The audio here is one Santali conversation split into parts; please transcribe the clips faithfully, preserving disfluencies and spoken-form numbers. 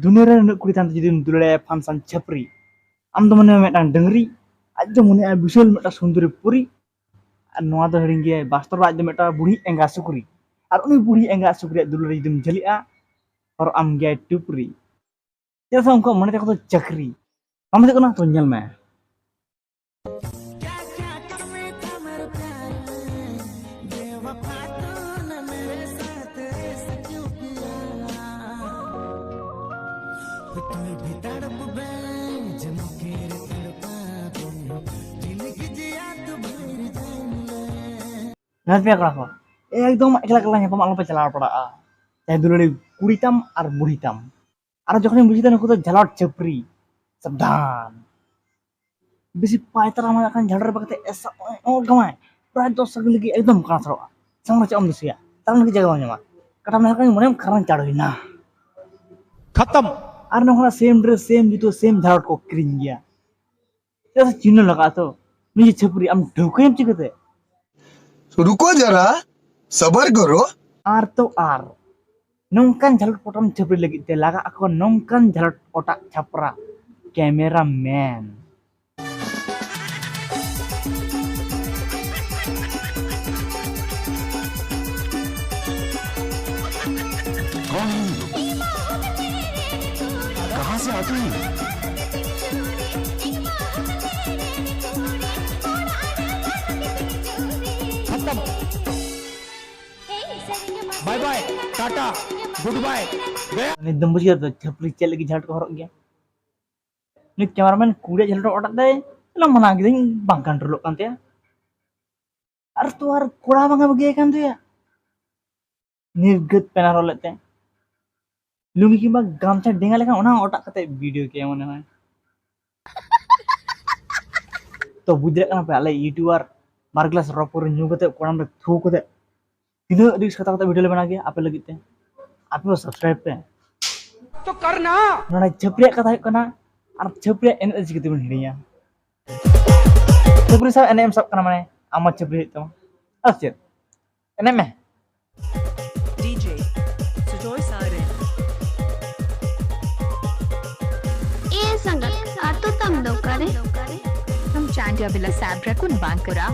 ᱫᱩᱱᱤᱭᱟᱹ ᱨᱮ ᱱᱩᱱᱟᱹᱜ ᱠᱩᱲᱤ ᱛᱟᱭᱚᱢ ᱛᱮ ᱡᱩᱫᱤᱢ ᱫᱩᱞᱟᱹᱲᱟᱭᱟ ᱯᱷᱟᱱᱥᱟᱱ ᱪᱷᱟᱹᱯᱨᱤ, ᱟᱢ ᱫᱚ ᱢᱚᱱᱮ ᱢᱮ ᱢᱤᱫᱴᱟᱝ ᱰᱟᱹᱝᱨᱤ, ᱟᱡ ᱫᱚ ᱢᱚᱱᱮᱜᱼᱟ ᱵᱤᱥᱟᱞ ᱢᱤᱫᱴᱟᱝ ᱥᱩᱱᱫᱚᱨᱤ ᱯᱩᱨᱤ᱾ ᱟᱨ ᱱᱚᱣᱟ ᱫᱚ ᱦᱤᱲᱤᱧ ᱜᱮᱭᱟᱭ, ᱵᱟᱥᱛᱚᱵ ᱨᱮ ᱟᱡ ᱫᱚ ᱢᱤᱫᱴᱟᱝ ᱵᱩᱲᱦᱤ ᱮᱸᱜᱟ ᱥᱩᱠᱨᱤ᱾ ᱟᱨ ᱩᱱᱤ ᱵᱩᱲᱦᱤ ᱮᱸᱜᱟ ᱥᱩᱠᱨᱤᱭᱟᱜ ᱫᱩᱞᱟᱹᱲ ᱨᱮ ᱡᱩᱫᱤᱢ ᱡᱷᱟᱹᱞᱤᱜᱼᱟ, ᱦᱚᱨᱚᱜ ᱟᱢ ᱜᱮᱭᱟᱭ ᱴᱩᱯᱨᱤ᱾ ᱪᱮᱫᱟᱜ ᱥᱮ ᱩᱱᱠᱩᱣᱟᱜ ᱢᱚᱱᱮ ᱛᱟᱠᱚ ᱫᱚ ᱪᱟᱹᱠᱨᱤ᱾ ᱵᱟᱢ ᱵᱩᱡᱷᱟᱹᱜ ᱠᱟᱱᱟ? ᱛᱚ ᱧᱮᱞ ᱢᱮ᱾ ᱧᱮᱞ ᱯᱮ ᱠᱚᱲᱟ ᱠᱚ, ᱮᱠᱫᱚᱢ ᱮᱠᱞᱟ ᱮᱠᱞᱟ ᱧᱟᱯᱟᱢ ᱟᱞᱚᱯᱮ ᱪᱟᱞᱟᱣ ᱯᱟᱲᱟᱜᱼᱟ, ᱪᱟᱦᱮ ᱫᱩᱞᱟᱹᱲᱤ ᱠᱩᱲᱤ ᱛᱟᱢ ᱟᱨ ᱵᱩᱲᱦᱤ ᱛᱟᱢ᱾ ᱟᱨ ᱡᱚᱠᱷᱚᱱᱮᱢ ᱵᱩᱡᱷᱟᱹᱣ ᱫᱟ ᱱᱩᱠᱩ ᱫᱚ ᱡᱷᱟᱞᱚᱴ ᱪᱷᱟᱹᱯᱨᱤ, ᱥᱟᱵᱫᱷᱟᱱ᱾ ᱵᱮᱥᱤ ᱯᱟᱭᱛᱟᱨᱟ ᱢᱟᱭ ᱠᱷᱟᱱ ᱡᱷᱟᱞᱚᱴ ᱨᱮ ᱵᱟᱠᱟᱛᱮ ᱮᱥᱟ ᱚᱸᱭ ᱚᱸᱭ ᱠᱟᱢᱟᱭ, ᱯᱨᱟᱭ ᱫᱚᱥ ᱥᱮᱠᱮᱱᱰ ᱞᱟᱹᱜᱤᱫ ᱮᱠᱫᱚᱢ ᱠᱟᱬᱟ ᱛᱷᱟᱲᱚᱜᱼᱟ᱾ ᱥᱟᱢᱟᱝ ᱨᱮ ᱪᱮᱫ ᱮᱢ ᱫᱤᱥᱟᱹᱭᱟ? ᱛᱟᱲᱟᱢ ᱞᱟᱹᱜᱤᱫ ᱡᱟᱭᱜᱟ ᱵᱟᱢ ᱧᱟᱢᱟ᱾ ᱠᱟᱴᱟ ᱢᱮᱱᱟᱜ ᱠᱷᱟᱱ ᱢᱚᱱᱮᱢ ᱠᱷᱟᱨᱟᱝ ᱪᱟᱲ ᱦᱩᱭᱱᱟ᱾ ᱠᱷᱟᱛᱟᱢ᱾ ᱟᱨ ᱱᱚᱝᱠᱟᱱᱟᱜ ᱥᱮᱢ ᱰᱨᱮᱥ, ᱥᱮᱢ ᱡᱩᱛᱟᱹ, ᱥᱮᱢ ᱡᱷᱟᱲᱚᱴ ᱠᱚ ᱠᱤᱨᱤᱧ ᱜᱮᱭᱟ᱾ ᱪᱮᱫᱟᱜ ᱥᱮ ᱪᱤᱱᱦᱟᱹ ᱞᱟᱜᱟᱜᱼᱟ ᱛᱚ᱾ ᱱᱩᱭ ᱡᱮ ᱪᱷᱟᱹᱯᱨᱤ, ᱟᱢ ᱴᱷᱟᱹᱣᱠᱟᱹᱭᱟᱢ ᱪᱤᱠᱟᱹᱛᱮ? ᱨᱩᱠᱳ ᱡᱟᱨᱟ, ᱥᱟᱵᱟᱨ ᱠᱚᱨᱳ᱾ ᱟᱨ ᱛᱚ ᱟᱨ, ᱱᱚᱝᱠᱟᱱ ᱡᱷᱟᱞᱚᱴ ᱯᱚᱴᱚᱢ ᱪᱷᱟᱹᱯᱨᱤ ᱞᱟᱹᱜᱤᱫ ᱛᱮ ᱞᱟᱜᱟᱜ ᱟᱠᱚ ᱱᱚᱝᱠᱟᱱ ᱡᱷᱟᱞᱚᱴ ᱚᱴᱟᱜ ᱪᱷᱟᱯᱨᱟ, ᱠᱮᱢᱮᱨᱟ ᱢᱮᱱ᱾ कौन है ये लोग? कहाँ से आते हैं? खत्म। Bye bye, tata, goodbye, गया। ᱱᱤᱛ ᱫᱚᱢ ᱵᱩᱡᱷᱟᱹᱣ ᱫᱟ ᱪᱷᱟᱹᱯᱨᱤ ᱪᱮᱫ ᱞᱟᱹᱜᱤᱫ ᱡᱷᱟᱞᱚᱴ ᱠᱚ ᱦᱚᱨᱚᱜ ᱜᱮᱭᱟ? ᱱᱩᱭ ᱠᱮᱢᱮᱨᱟᱢᱮᱱ ᱠᱩᱲᱤᱭᱟᱜ ᱡᱷᱟᱞᱚᱴ ᱚᱴᱟᱜ ᱫᱟᱭ, ᱚᱱᱟ ᱢᱟᱱᱟ ᱠᱤᱫᱟᱹᱧ, ᱵᱟᱝ ᱠᱚᱱᱴᱨᱳᱞᱚᱜ ᱠᱟᱱ ᱛᱟᱭᱟ᱾ ᱟᱨ ᱛᱚ ᱟᱨ ᱠᱚᱲᱟ ᱵᱟᱝ ᱮ ᱵᱟᱹᱜᱤᱭᱟᱭ ᱠᱟᱱ ᱫᱚᱭᱟ᱾ ᱱᱤᱨᱜᱟᱹᱛ ᱯᱮᱱᱟᱨᱚ ᱞᱮᱫ ᱛᱮ ᱞᱩᱝᱜᱤ ᱠᱤᱝᱵᱟ ᱜᱟᱢᱪᱷᱟ ᱰᱮᱸᱜᱟ ᱞᱮᱠᱷᱟᱱ ᱚᱱᱟ ᱦᱚᱸ ᱚᱴᱟᱜ ᱠᱟᱛᱮ ᱵᱷᱤᱰᱤᱭᱳ ᱠᱮᱭᱟ ᱢᱚᱱᱮ ᱦᱚᱭ᱾ ᱛᱚ ᱵᱩᱡᱽ ᱫᱟᱲᱮᱭᱟᱜ ᱠᱟᱱᱟ ᱯᱮ, ᱟᱞᱮ ᱤᱭᱩᱴᱩᱵᱟᱨ ᱵᱟᱨ ᱜᱞᱟᱥ ᱨᱚ ᱯᱟᱹᱣᱨᱟᱹ ᱧᱩ ᱠᱟᱛᱮ ᱠᱚᱲᱟᱢ ᱨᱮ ᱛᱷᱩ ᱠᱟᱛᱮ ᱛᱤᱱᱟᱹᱜ ᱨᱤᱠᱥ ᱦᱟᱛᱟᱣ ᱠᱟᱛᱮ ᱵᱷᱤᱰᱤᱭᱳ ᱞᱮ ᱵᱮᱱᱟᱣ ᱜᱮᱭᱟ ᱟᱯᱮ ᱞᱟᱹᱜᱤᱫ ᱛᱮ᱾ ᱟᱯᱮ ᱦᱚᱸ ᱥᱟᱵᱥᱠᱨᱟᱭᱤᱵ ᱯᱮ᱾ ᱛᱚ ᱠᱟᱨᱱᱟ᱾ ᱱᱚᱰᱮ ᱪᱷᱟᱹᱯᱨᱤᱭᱟᱜ ᱠᱟᱛᱷᱟ ᱦᱩᱭᱩᱜ ᱠᱟᱱᱟ, ᱟᱨ ᱪᱷᱟᱹᱯᱨᱤᱭᱟᱜ ᱮᱱᱮᱡ ᱪᱤᱠᱟᱹ ᱛᱮᱵᱚᱱ ᱦᱤᱲᱤᱧᱟ? ᱪᱷᱟᱹᱯᱨᱤ ᱥᱟᱶ ᱮᱱᱮᱡ ᱮᱢ ᱥᱟᱵ ᱠᱟᱱᱟ, ᱢᱟᱱᱮ ᱟᱢ ᱢᱟ ᱪᱷᱟᱹᱯᱨᱤ ᱦᱩᱭᱩᱜ ᱛᱟᱢᱟ᱾ ᱟᱨ ᱪᱮᱫ? ᱮᱱᱮᱡ ᱢᱮ᱾ DJ Sujoy Saren. ᱥᱟᱸᱜᱟᱛ, ᱟᱛᱳ ᱛᱟᱢ ᱫᱚ ᱚᱠᱟᱨᱮ? ᱱᱚᱢ ᱪᱟᱸᱰᱤᱭᱟ ᱵᱮᱞᱟ ᱥᱟᱵ ᱨᱮ ᱠᱩᱱ ᱵᱟᱝ ᱠᱚᱨᱟ᱾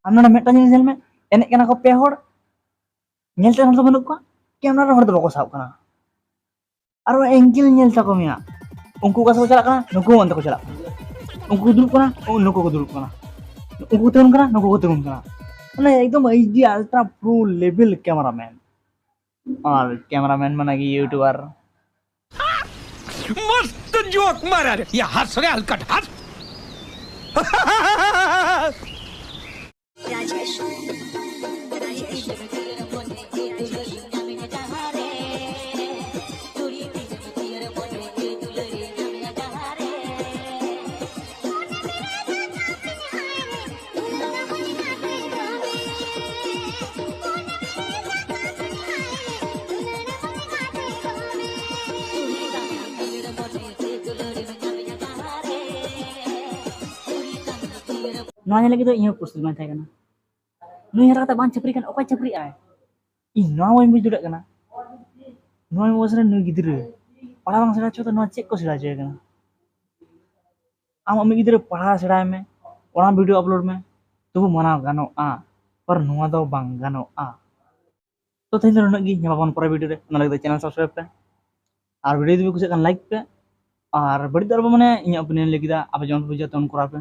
ᱟᱢ ᱱᱚᱰᱮ ᱢᱤᱫᱴᱟᱝ ᱡᱤᱱᱤᱥ ᱧᱮᱞ ᱢᱮ, ᱮᱱᱮᱡ ᱠᱟᱱᱟ ᱠᱚ ᱯᱮ ᱦᱚᱲ, ᱧᱮᱞ ᱛᱮ ᱦᱚᱲ ᱫᱚ ᱵᱟᱹᱱᱩᱜ ᱠᱚᱣᱟ, ᱠᱮᱢᱮᱨᱟ ᱨᱮ ᱦᱚᱲ ᱫᱚ ᱵᱟᱠᱚ ᱥᱟᱵ ᱠᱟᱱᱟ᱾ ᱟᱨᱚ ᱮᱝᱜᱮᱞ ᱧᱮᱞ ᱛᱟᱠᱚ ᱢᱮᱭᱟ, ᱩᱱᱠᱩ ᱚᱠᱟ ᱥᱮᱫ ᱠᱚ ᱪᱟᱞᱟᱜ ᱠᱟᱱᱟ, ᱱᱩᱠᱩ ᱚᱱᱛᱮ ᱠᱚ ᱪᱟᱞᱟᱜ ᱠᱟᱱᱟ, ᱩᱱᱠᱩ ᱠᱚ ᱫᱩᱲᱩᱵ ᱠᱟᱱᱟ, ᱱᱩᱠᱩ ᱠᱚ ᱫᱩᱲᱩᱵ ᱠᱟᱱᱟ, ᱩᱱᱠᱩ ᱠᱚ ᱛᱤᱸᱜᱩᱱ ᱠᱟᱱᱟ, ᱱᱩᱠᱩ ᱠᱚ ᱛᱤᱸᱜᱩᱱ ᱠᱟᱱᱟ᱾ ᱢᱟᱱᱮ ᱮᱠᱫᱚᱢ H D ultra pro level cameraman᱾ ᱟᱨ cameraman ᱢᱟᱱᱮ ᱜᱮ YouTuber᱾ मस्त जोक मारा रे, ये हंस रे हलकट हंस। ᱱᱚᱣᱟ ᱧᱮᱞ ᱞᱟᱹᱜᱤᱫ ᱫᱚ ᱤᱧ ᱦᱚᱸ ᱯᱨᱚᱥᱛᱩᱛ ᱵᱟᱝ ᱛᱟᱦᱮᱸ ᱠᱟᱱᱟ᱾ ᱱᱩᱭ ᱦᱟᱨᱟ ᱠᱟᱛᱮ ᱵᱟᱝ ᱪᱷᱟᱹᱯᱨᱤ ᱠᱷᱟᱱ ᱚᱠᱚᱭ ᱪᱷᱟᱹᱯᱨᱤᱜ ᱟᱭ? ᱤᱧ ᱱᱚᱣᱟ ᱵᱟᱹᱧ ᱵᱩᱡᱽ ᱫᱟᱲᱮᱭᱟᱜ ᱠᱟᱱᱟ᱾ ᱱᱚᱣᱟ ᱵᱚᱭᱮᱥ ᱨᱮ ᱱᱩᱭ ᱜᱤᱫᱽᱨᱟᱹ ᱯᱟᱲᱦᱟᱣ ᱵᱟᱝ ᱥᱮᱬᱟ ᱦᱚᱪᱚ ᱠᱟᱛᱮ ᱱᱚᱣᱟ ᱪᱮᱫ ᱠᱚ ᱥᱮᱬᱟ ᱦᱚᱪᱚᱭᱮ ᱠᱟᱱᱟ? ᱟᱢ ᱟᱢᱤᱡ ᱜᱤᱫᱽᱨᱟᱹ ᱯᱟᱲᱦᱟᱣ ᱥᱮᱬᱟᱭ ᱢᱮ, ᱚᱱᱟ video upload ᱢᱮ, ᱛᱚᱵᱩ ᱢᱟᱱᱟᱣ ᱜᱟᱱᱚᱜᱼᱟ, ᱯᱟᱨ ᱱᱚᱣᱟ ᱫᱚ ᱵᱟᱝ ᱜᱟᱱᱚᱜᱼᱟ᱾ ᱛᱚ ᱛᱮᱦᱮᱧ ᱫᱚ ᱱᱩᱱᱟᱹᱜ ᱜᱮ, ᱧᱟᱯᱟᱢ ᱟᱵᱚᱱ ᱯᱚᱨᱮ video ᱨᱮ, ᱚᱱᱟ ᱞᱟᱹᱜᱤᱫ ᱫᱚ channel subscribe ᱯᱮ, ᱟᱨ video ᱡᱩᱫᱤ ᱯᱮ ᱠᱩᱥᱤᱭᱟᱜ ᱠᱷᱟᱱ like ᱯᱮ, ᱟᱨ ᱵᱟᱹᱲᱤᱡ ᱫᱚ ᱟᱞᱚᱯᱮ ᱢᱚᱱᱮᱭᱟ, ᱤᱧᱟᱹᱜ opinion ᱞᱟᱹᱭ ᱠᱮᱫᱟ, ᱟᱯᱮ ᱡᱮᱢᱚᱱ ᱯᱮ ᱵᱩᱡᱷᱟᱹᱣᱟ ᱛᱮᱢᱚᱱ ᱠᱚᱨᱟᱣ ᱯᱮ᱾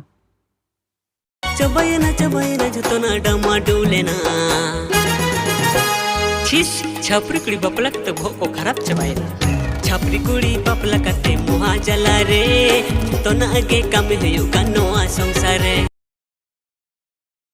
ᱪᱟᱵᱟᱭᱮᱱᱟ, ᱪᱟᱵᱟᱭᱮᱱᱟ, ᱡᱷᱚᱛᱚᱱᱟᱜ ᱰᱟᱢᱟᱰᱳᱞ ᱮᱱᱟ᱾ ᱪᱷᱤᱥ, ᱪᱷᱟᱯᱨᱤ ᱠᱩᱲᱤ ᱵᱟᱯᱞᱟ ᱠᱟᱛᱮ ᱵᱚᱦᱚᱜ ᱠᱚ ᱠᱷᱟᱨᱟᱯ ᱪᱟᱵᱟᱭᱮᱱᱟ᱾ ᱪᱷᱟᱯᱨᱤ ᱠᱩᱲᱤ ᱵᱟᱯᱞᱟ ᱠᱟᱛᱮ ᱢᱚᱦᱟ ᱡᱟᱞᱟ ᱨᱮ, ᱡᱷᱚᱛᱚᱱᱟᱜ ᱜᱮ ᱠᱟᱹᱢᱤ ᱦᱩᱭᱩᱜ ᱠᱟᱱ ᱱᱚᱣᱟ ᱥᱚᱝᱥᱟᱨ ᱨᱮ᱾